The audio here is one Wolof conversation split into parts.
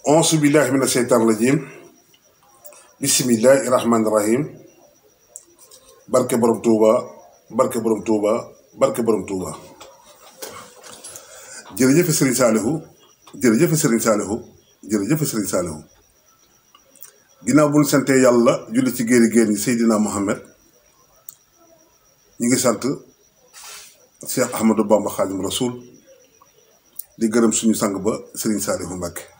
auzu billahi mina sheytaan rajim bismillahi rahmani rahim barke borom Touba barke borom Touba barke borom Touba jërëjëf Serigne Saliou jërëjëf Serigne Saliou jërëjëf Serigne Saliou ginnaaw bu ñu santee yàlla julli ci géeri géer ñi Seydina Mohamed ñi ngi sant Cheikh Ahmadou Bamba Khadim Rasoul di gërëm suñu sang ba Serigne Saliou Mbacké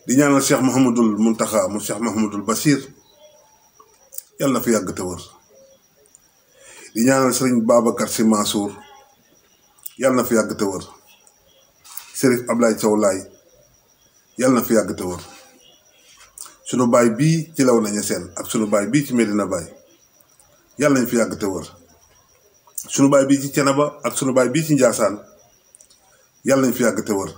di ñaanal Cheikh Mouhamadoul Mountakha mu Cheikh Mouhamadoul Bassir yàlla na fi yàgg te wër di ñaanal Serigne Babacar Sy Mansour yàlla na fi yàgg te wër Serif Ablaye Thiaw Laye yàlla na fi yàgg te wër sunu baay bii ci law nañu seen ak sunu baay bii ci Medina Baye yàlla nañ fi yàgg te wër sunu baay bii ci Cenaba ak sunu baay bii ci Njaasaan yàlla nañ fi yàgg te wër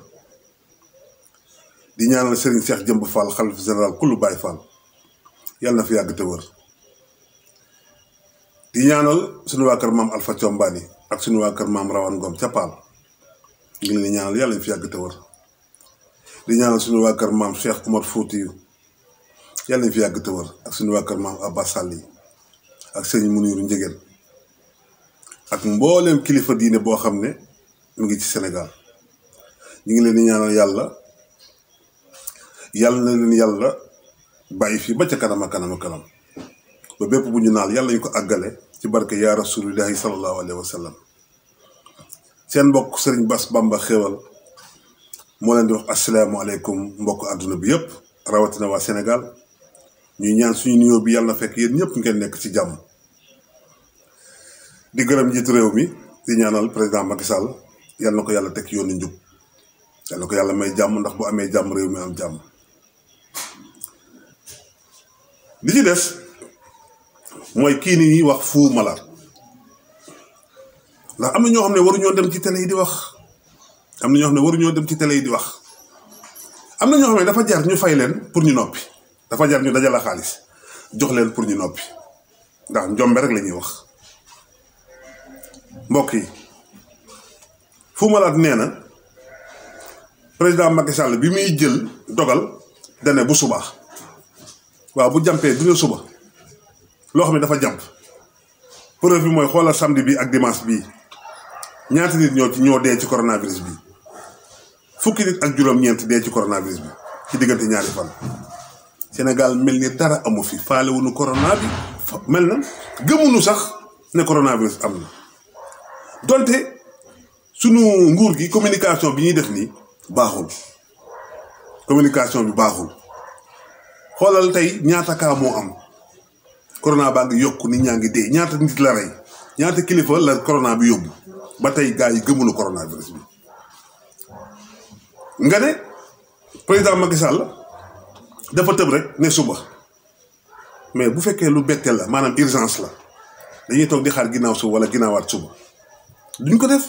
di ñaanal Serigne Cheikh Jëmb Fall xalif général kullu Baye Fall yàlla na fi yàgg te wër di ñaanal sunu waa kër maam Alpha Thiombani ak sunu waa kër maam Rawane Ngom ca Paal ngi leen di ñaanal yàlla nañ fi yàgg te wër di ñaanal sunu waa kër maam Cheikh Oumar Foutiyou yàlla nañ fi yàgg te wër ak sunu waa kër maam Abbas Sall ak sëñ Muniru Njëgeen ak mbooleem kilifa diine boo xam ne mu ngi ci Sénégal ñu ngi leen di ñaanal yàlla na leen yàlla bàyyi fii ba ca kanam a kanam a kanam ba bépp bu ñu naal yàlla ñu ko àggale ci barke yaa rasulillahi sallallahu alayhi wa sallam seen mbokk Serigne Bass Bamba Xéwal moo leen di wax asalaamaaleykum mbokk àdduna bi yëpp rawatina waa Sénégal ñuy ñaan suñu nuyoo bi yàlla na fekk yéen ñëpp ngeen nekk ci jàmm di gërëm njiitu réew mi di ñaanal président Macky Sall yàlla na ko yàlla teg yoonu njub yàlla na ko yàlla may jàmm ndax bu amee jàmm réew mi am jàmm li ci des mooy kii ni ñuy wax Fou Malade ndax am na ñoo xam ne waruñoo dem ci télé yi di wax am na ñoo xam ne waruñoo dem ci télé yi di wax am na ñoo xam ne dafa jar ñu fay leen pour ñu noppi dafa jar ñu dajala xaalis jox leen pour ñu noppi ndax njombe rek la ñuy wax mbokk yi Fou Malade nee na président Macky Sall bi muy jël dogal dane bu subaa waaw bu jàmpee dina suba loo xam ne dafa jàmp preuve bi mooy xoolal samedi bi ak dimanche bii ñaata nit ñoo dee ci coronavirus bi fukki nit ak juróom-ñeent dee ci coronavirus bi ci diggante ñaari fan Sénégal mel ni dara amu fi faalewuñu corona bi mel na gëmuñu sax ne coronavirus am na donte sunu nguur gi communication bi ñuy def nii baaxul communication bi baaxul xoolal tey ñaata kaa moo am corona baa ngi yokku nit ñaa ngi dee ñaata nit la rey ñaata kilifa la corona bi yóbbu ba tey gars yi gëmunu coronavirus bi nga ne président Macky Sall dafa tëb rek ne suba mais bu fekkee lu betteel la maanaam urgence la dañuy toog di xaar ginnaaw suba wala ginnaawaat suba duñ ko def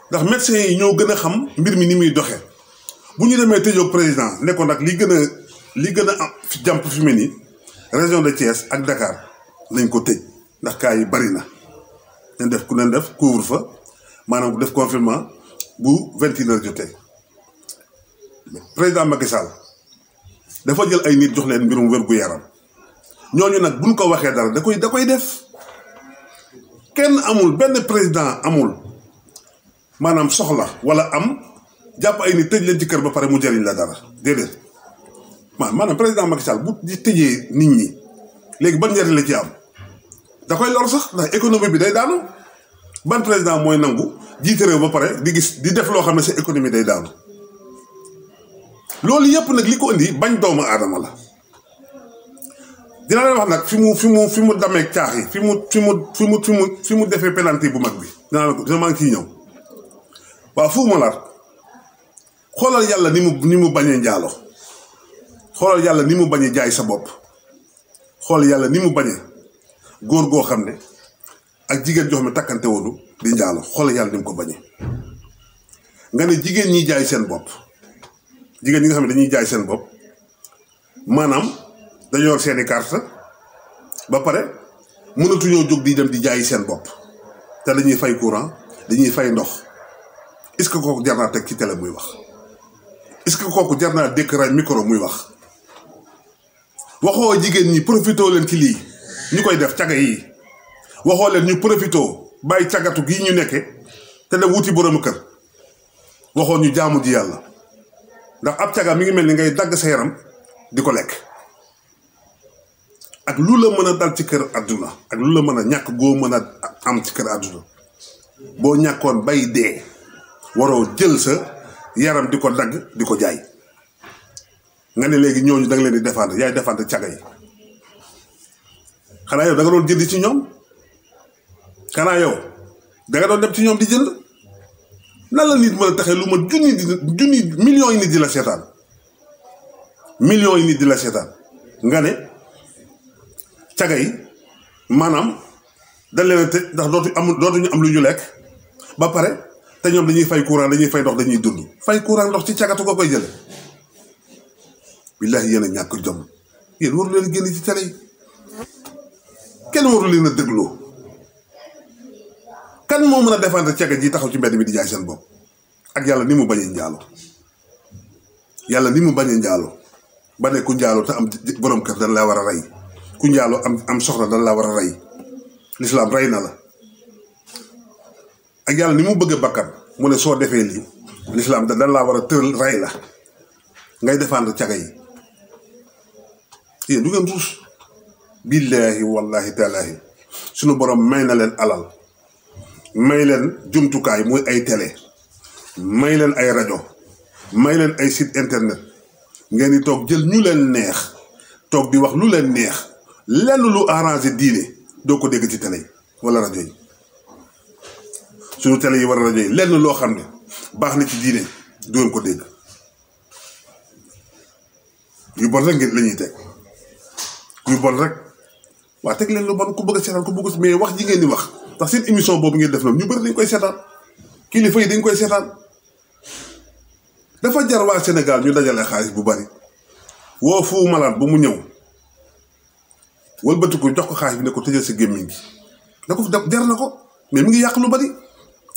ndax médecins yi ñoo gën a xam mbir mi ni muy doxee bu ñu demee tëjoo président nekkoon nag li gën a jàmp fi mu nii région de Thiès ak Dakar nañ ko tëj ndax cas yi bari na nañ def ku leen def couvre-feu maanaam ku def confinement bu 21h jotee président Macky Sall dafa jël ay nit jox leen mbirum wér-gu-yaram ñooñu nag buñ ko waxee dara da koy def kenn amul benn président amul maanaam soxla wala am jàpp ay nit tëj leen ci kër ba pare mu jëriñ la dara déedéet maanaam président Macky Sall bu di tëjee nit ñi léegi ban njëriñ la ci am da koy lor sax ndax économie bi day daanu ban président mooy nangu jiite réew ba pare di gis di def loo xam ne sa économie day daanu loolu yëpp nag li ko indi bañ doomu aadama la dina leen wax nag fi mu damee caax yi fi mu defee penalty bu mag bi dina maa ngi ciy ñëw waaw Fou Malade xoolal yàlla ni mu bañee njaalo xoolal yàlla ni mu bañee jaay sa bopp xool yàlla ni mu bañee góor goo xam ne ak jigéen joo xam ne takkante woonu di njaalo xoolal yàlla ni mu ko bañee nga ne jigéen ñi jaay seen bopp jigéen ñi nga xam ne dañuy jaay seen bopp maanaam dañoo yor seeni carte ba pare mënatuñoo jóg di dem di jaayi seen bopp te dañuy fay courant dañuy fay ndox est-ce que kooku jar naa teg ci télé muy wax est-ce que kooku jar naa dékk raay micro muy wax waxoo jigéen ñi profitoo leen ci lii ñu koy def caga yi waxoo leen ñu profitoo bàyyi cagatu gii ñu nekke te dem wuti boroomu kër waxoo ñu jaamu ji yàlla ndax ab caga mi ngi mel ni ngay dagg sa yaram di ko lekk ak lu la mën a dal ci kër àdduna ak lu la mën a ñàkk goo mën a am ci kër àdduna boo ñàkkoon bay dee waroo jël sa yaram di ko dagg di ko jaay nga ne léegi ñooñu da nga leen di défendre yaay défendre caga yi xanaa yow da nga doon jënd ci ñoom xanaa yow da nga doon dem ci ñoom di jënd nan la nit mën a taxee lu ma junni millions yi nit di la seetaan millions yi nit di la seetaan nga ne caga yi maanaam dañ leen a tëj ndax dootuñu am lu ñu lekk ba pare te ñoom dañuy fay courant dañuy fay ndox dañuy dund fay courant ndox ci cagatu ko koy jële billahi yéen a ñàkk jom yéen waru leen génn ci télé yi kenn waru leen a dégloo kan moo mën a défendre caga ji taxaw ci mbedd mi di jaay seen bopp ak yàlla ni mu bañee njaalo yàlla ni mu bañee njaalo ba ne ku njaalo te am borom kër dañ laa war a rey ku njaalo am soxna dañ laa war a rey lislaam rey na la ak yàlla ni mu bëgg bakkan mu ne soo defee lii lislaam dañ laa war a tëral rey la ngay défendre caga yi yéen du ngeen ruus billaahi wallahi taalaahi suñu borom may na leen alal may leen jumtukaay muy ay télé may leen ay rajo may leen ay site internet ngeen di toog jël ñu leen neex toog di wax lu leen neex lenn lu arrangé diine doo ko dégg ci télé yi wala rajo yi suñu télé yi wala rajo yi lenn loo xam ne baax na ci diine du ngeen ko dégg yu bon rek ngeen la ñuy teg yu bon rek waa teg leen lu bon ku bëgg a seetaan ku bëgg mais wax ji ngeen di wax ndax seen émission boobu ngeen def noonu ñu bëri dañ koy seetaan kilifa yi dañ koy seetaan dafa jar waa Sénégal ñu dajale xaalis bu bari woo Fou Malade bu mu ñëw wëlbati ko jox ko xaalis bi ne ko tëjal sa gémmiñ gi da ko jar na ko mais mi ngi yàq lu bari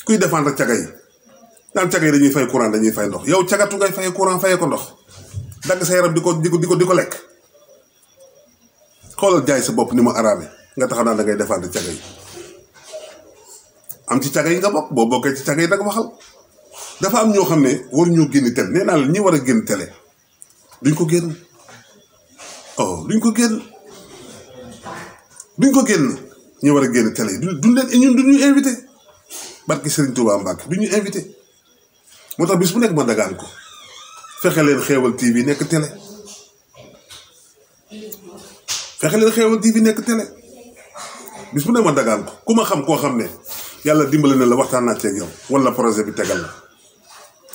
kuy défendre caga yi naan caga yi dañuy fay courant dañuy fay ndox yow cagatu ngay fay courant fayee ko ndox dagg sa yaram di ko lekk xoolal jaay sa bopp ni mu araame nga taxaw naan da ngay défendre caga yi am ci caga yi nga bokk boo bokkee ci caga yi nag waxal dafa am ñoo xam ne war ñoo génn télé nee naa la ñi war a génn télé duñ ko génn duñ ko génn ñi war a génn télé duñ leen ñun duñu invité barki Serigne Touba Mbacke duñu invité moo tax bis bu nekk ma dagaan ko fexe leen Xéewal TV nekk télé fexe leen Xéewal TV nekk télé bis bu nekk ma dagaan ko ku ma xam koo xam ne yàlla dimbale na la waxtaan naa ceeg yow wala projet bi tegal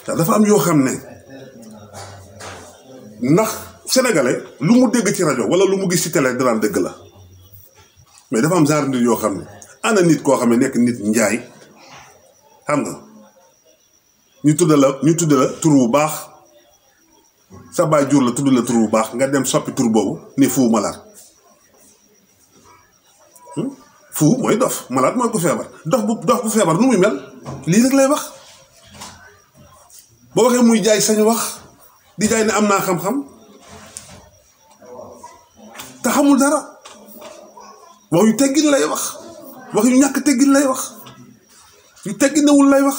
la dafa am yoo xam ne ndax sénégalais lu mu dégg ci rajo wala lu mu gis ci télé danaan dëgg la mais dafa am genre nit yoo xam ne ana nit koo xam ne nekk nit njaay xam nga ñu tudd la tur bu baax sa baay jur la tudd la tur bu baax nga dem soppi tur boobu ni Fou Malade Fou mooy dof Malade mooy ko feebar dof bu feebar nu muy mel lii rek lay wax boo waxee muy jaay sañu wax di jaay ne am naa xam-xam te xamul dara wax yu teggin lay wax wax yu ñàkk teggin lay wax yu tegginewul lay wax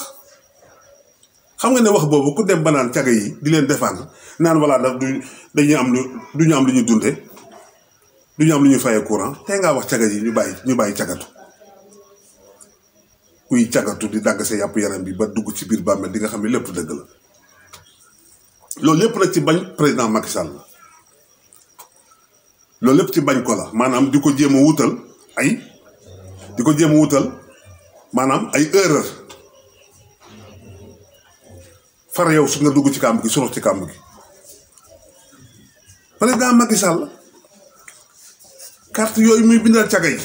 xam nga ne wax boobu ku dem ba naan caga yi di leen défendre naan walla daf duñu am lu ñu dunde duñu am lu ñu fayee courant tey ngaa wax caga yi ñu bàyyi cagatu kuy cagatu di dagg sa yàpp yaram bi ba dugg ci biir bàmmeel di nga xam ne lépp dëgg la loolu lépp nag ci bañ président Macky Sall la loolu lépp ci bañ ko la maanaam di ko jéem a wutal maanaam ay erreur far yow su nga dugg ci kàmb gi surux ci kàmb gi président Macky Sall carte yooyu muy bindal caga yi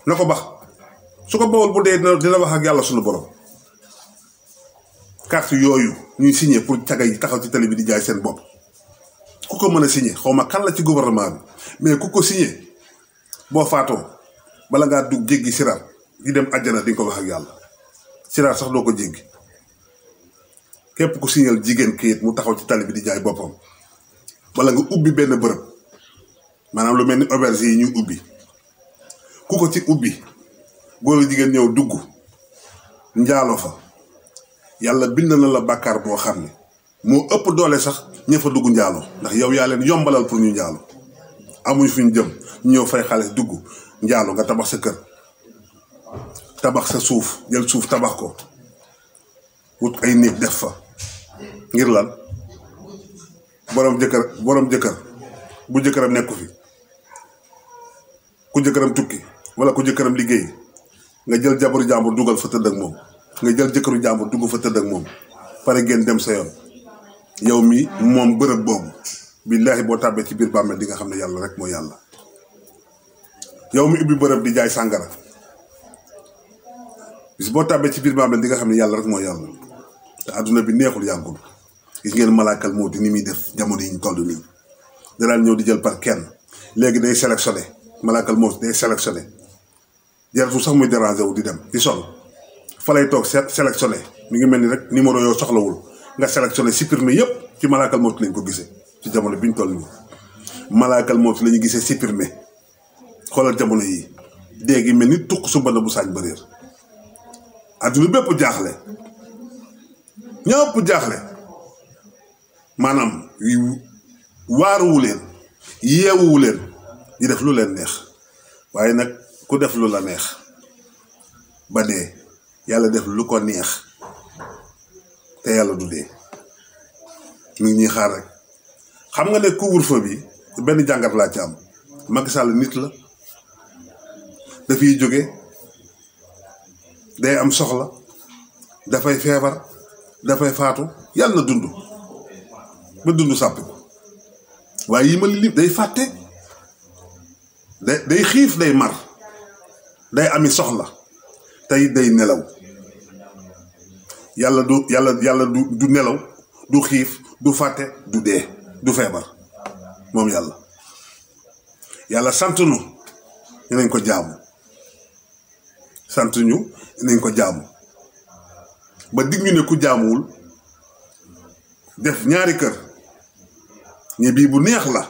na ko bax su ko bawul bu dee dina wax ak yàlla suñu borom carte yooyu ñuy signé pour caga yi taxaw ci télé bi di jaay seen bopp ku ko mën a signé xaw ma kan la ci gouvernement bi mais ku ko signé boo faatoo bala ngaa dugg jéggi siraat di dem àjjana di nga ko wax ak yàlla siraat sax doo ko jéggi képp ku signal jigéen kayit mu taxaw ci tali bi di jaay boppam wala nga ubbi benn bërëb maanaam lu mel ni auberge yi ñuy ubbi ku ko ci ubbi góor jigéen ñëw dugg njaalo fa yàlla bind na la bàkkaar boo xam ne moo ëpp doole sax ña fa dugg njaalo ndax yow yaa leen yombalal pour ñu njaalo amuñ fi ñu jëm ñëw fay xaalis dugg njaalo nga tabax sa kër tabax sa suuf jël suuf tabax ko wut ay néeg def fa ngir lan borom jëkkër bu jëkkëram nekku fi ku jëkkëram tukki wala ku jëkkëram liggéey nga jël jabaru jàmbur dugal fa tëdd ak moom nga jël jëkkëru jàmbur dugg fa tëdd ak moom pare ngeen dem sa yoon yow mi moom bërëb boobu billaahi boo tàbbee ci biir bàmmeel di nga xam ne yàlla rek mooy yàlla yow mi ubbi bërëb di jaay sàngara bis boo tàbbee ci biir bàmmeel di nga xam ne yàlla rek mooy yàlla te àdduna bi neexul yàggul gis ngeen malaakal moo di ni muy def jamono yi ñu toll nii danaan ñëw di jël par kenn léegi day sélectionné malaakal moo day sélectionné jaratul sax muy dérangé wu di dem di sol fa lay toog sélectionné mi ngi mel ni rek numéro yoo soxlawul nga sélectionné supprimer yëpp ci malaakal moo lañ ko gisee ci jamono bi ñu toll nii malaakal moo la ñu gisee supprimer xoolal jamono yi dégg mel ni tuq su mbana bu saañ ba réer adduna bépp jaaxle ñëpp jaaxle maanaam waaruwu leen yeewuwu leen di def lu leen neex waaye nag ku def lu la neex ba dee yàlla def lu ko neex te yàlla du dee mi ngi ñuy xaar rek xam nga ne couvre-feu bi benn jàngat laa ci am Macky Sall nit la dafiy jóge day am soxla dafay feebar dafay faatu yàlla na dund ba dund sàppi ko waaye yi ma li day fàtte day xiif day mar day ami soxla tey day nelaw yàlla du nelaw du xiif du fàtte du dee du feebar moom yàlla sant nu nañ ko jaamu sant ñu nañ ko jaamu ba dig ñu ne ku jaamuwul def ñaari kër ñi bii bu neex la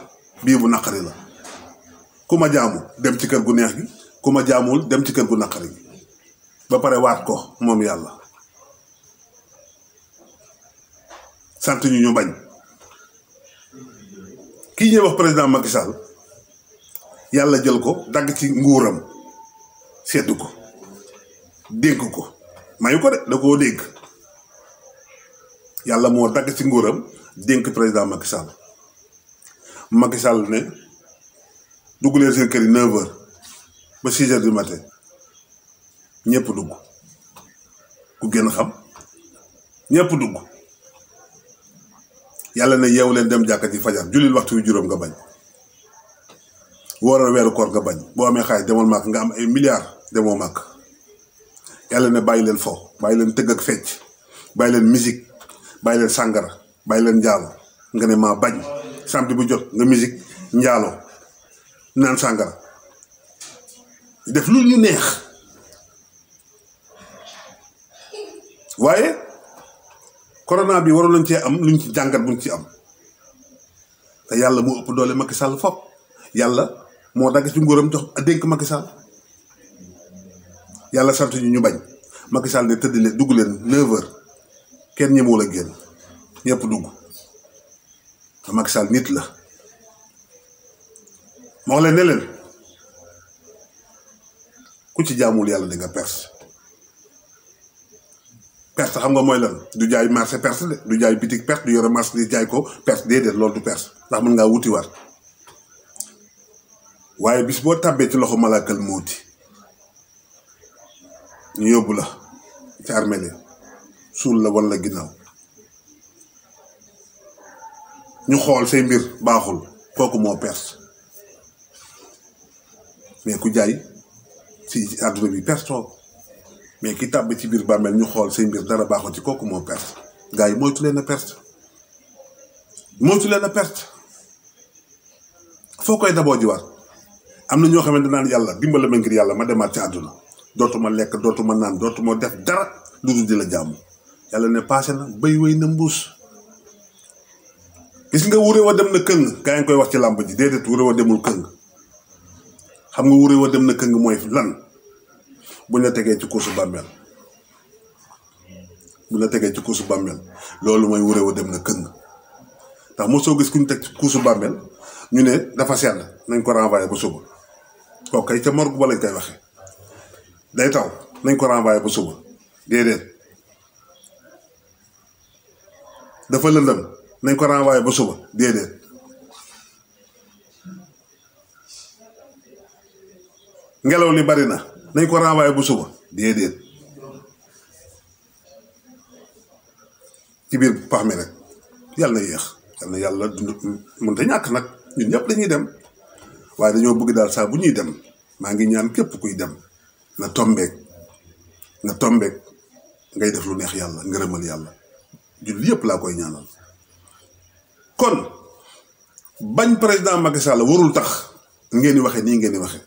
bii bu naqari la ku ma jaamu dem ci kër gu neex gi ku ma jaamuwul dem ci kër gu naqari gi ba pare waat ko moom yàlla sant ñu bañ kii ñuy wax président Macky Sall yàlla jël ko dagg ci nguuram seddu ko dénk ko mayu ko de da koo dénk yàlla moo dagg ci nguuram dénk président Macky Sall ne dugg leen seen kër yi 9h ba 6h du matin ñëpp dugg ku gën xam ñëpp dugg yàlla ne yeewu leen dem jàkka ci fajar jullil waxtu yu juróom nga bañ wooral weeru koor nga bañ boo amee xaalis demal màkk nga am ay milliards demoo màkk yàlla ne bàyyi leen fo bàyyi leen tëgg ak fecc bàyyi leen musique bàyyi leen sàngara bàyyi leen njaalo nga ne maa bañ samedi bu jot nga musique njaalo naan sàngara def lu ñu neex waaye corona bi waroon nañ cee am luñ ci jàngat buñ ci am te yàlla moo ëpp doole Macky Sall fop yàlla moo dagg ci nguuram jox dénk Macky Sall yàlla sant ñu bañ Macky Sall ne tëdd leen dugg leen 9h kenn ñemewul a génn ñëpp dugg te Macky Sall nit la ma wax leen ne leen ku ci jaamul yàlla di nga perte xam nga mooy lan du jaay marché perte de du jaay bitik perte du yore marché di jaay ko perte déedéet loolu du perte ndax mën ngaa wuti waat waaye bis boo tàbbee ci loxo malaakal mooti ñu yóbbu la ci armée suul la walla ginnaaw ñu xool say mbir baaxul kooku moo perte mais ku jaay ci àdduna bi pertoo mais ki tàbbi ci biir bàmmeel ñu xool say mbir dara baaxul ci kooku moo perte gars yi moytu leen a perte foo koy daboo jiwaat am na ñoo xamante naan yàlla dimbale ma ngir yàlla ma demaat ci àdduna dootuma lekk dootuma naan dootuma def dara lu dul di la jàmm yàlla ne passé na béy wéy na mbuus gis nga wuré wa dem na këng gaa ngi koy wax ci làmb ji déedéet wuré wa demul këng xam nga wuré wa dem na këng mooy lan buñ la tegee ci kuusu bàmmeel buñ la tegee ci kuusu bàmmeel loolu mooy wuré wa dem na këng ndax mosoo gis ku ñu teg ci kuusu bàmmeel ñu ne dafa sedd nañ ko renvoyé ba suba kooku kay ca morgue ba lañ koy waxee day taw nañ ko renvoyé ba suba déedéet dafa lëndëm nañ ko renvoyé ba suba déedéet ngelaw li bari na nañ ko renvoyé ba suba déedéet ci biir pax mi rek yàlla na yéex yàlla na yàlla dund mënta ñàkk nag ñun ñëpp dañuy dem waaye dañoo bëgg daal saa bu ñuy dem maa ngi ñaan képp kuy dem na tombeek ngay def lu neex yàlla ngërëmal yàlla julli yëpp laa koy ñaanal kon bañ président Macky Sall warul tax ngeen di waxe nii ngeen di waxe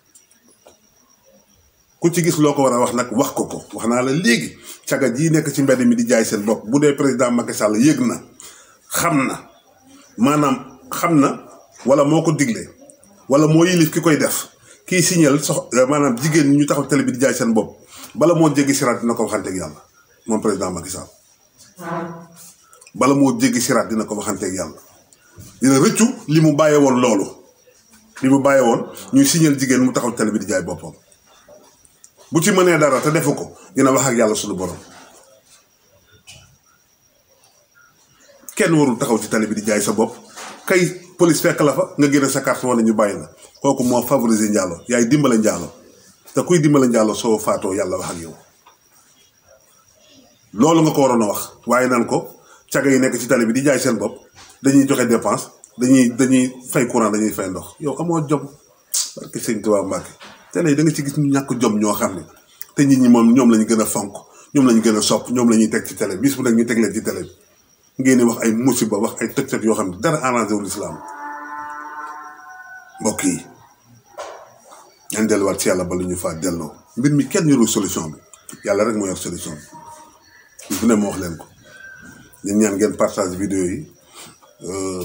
ku ci gis loo ko war a wax nag wax ko wax naa la léegi caga jii nekk ci mbedd mi di jaay seen bopp bu dee président Macky Sall yëg na xam na maanaam xam na wala moo ko digle wala moo yilif ki koy def kii signal maanaam jigéen ñi ñu taxaw télé bi di jaay seen bopp bala moo jéggi siraat dina ko waxanteeg yàlla moom président Macky Sall bala moo jéggi siraat dina ko waxanteeg yàlla dina rëccu li mu bàyyee woon loolu li mu bàyyee woon ñuy signal jigéen mu taxaw télé bi di jaay boppam bu ci mënee dara te defu ko dina wax ak yàlla suñu borom kenn warul taxaw ci télé bi di jaay sa bopp kay police fekk la fa nga génne sa carte wala ñu bàyyi la kooku moo favoriser njaalo yaay dimbale njaalo te kuy dimbale njaalo soo faatoo yàlla wax ak yow loolu nga ko waroon a wax waaye nan ko caga yi nekk ci télé bi di jaay seen bopp dañuy joxe dépense dañuy fay courant dañuy fay ndox yow amoo jom barke sëñ Tuubaa Mbàkke télé yi da nga ci gis ñu ñàkk jom ñoo xam ne te nit ñi moom ñoom lañu gën a fonk ñoom lañu gën a sopp ñoom la ñuy teg ci télé bis bu nekk ñu teg leen ci télé bi ngeen di wax ay musiba wax ay tëj yoo xam ne dara arrangé wul islam mbokk yi ñaan delluwaat ci yàlla ba lu ñu faa delloo mbir mi kenn yorul solution bi yàlla rek moo yor solution bi bu ne ma wax leen ko ñun ñaan ngeen partage vidéo yi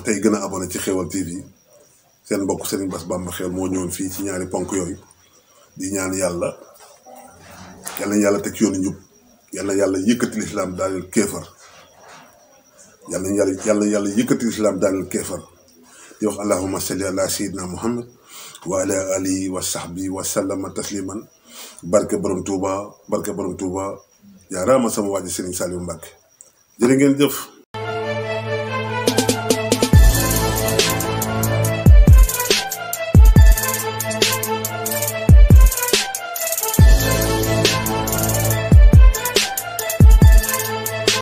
tey gën a abonné ci Xéwal TV seen mbokk Serigne Bass Bamba Xéwal moo ñëwoon fii ci ñaari ponk yooyu di ñaan yàlla yàlla teg ci yoonu njub yàlla yëkkati lislaam daaneel kéefar yàlla yëkkati lislaam daaneel kéefar di wax allahumma salli ala sayyidina muhammad wa ala alihi wa sahbihi wa sallama tasliman barke borom Touba jaaraama sama waaji Serigne Saliou Mbacke jërë ngeen jëf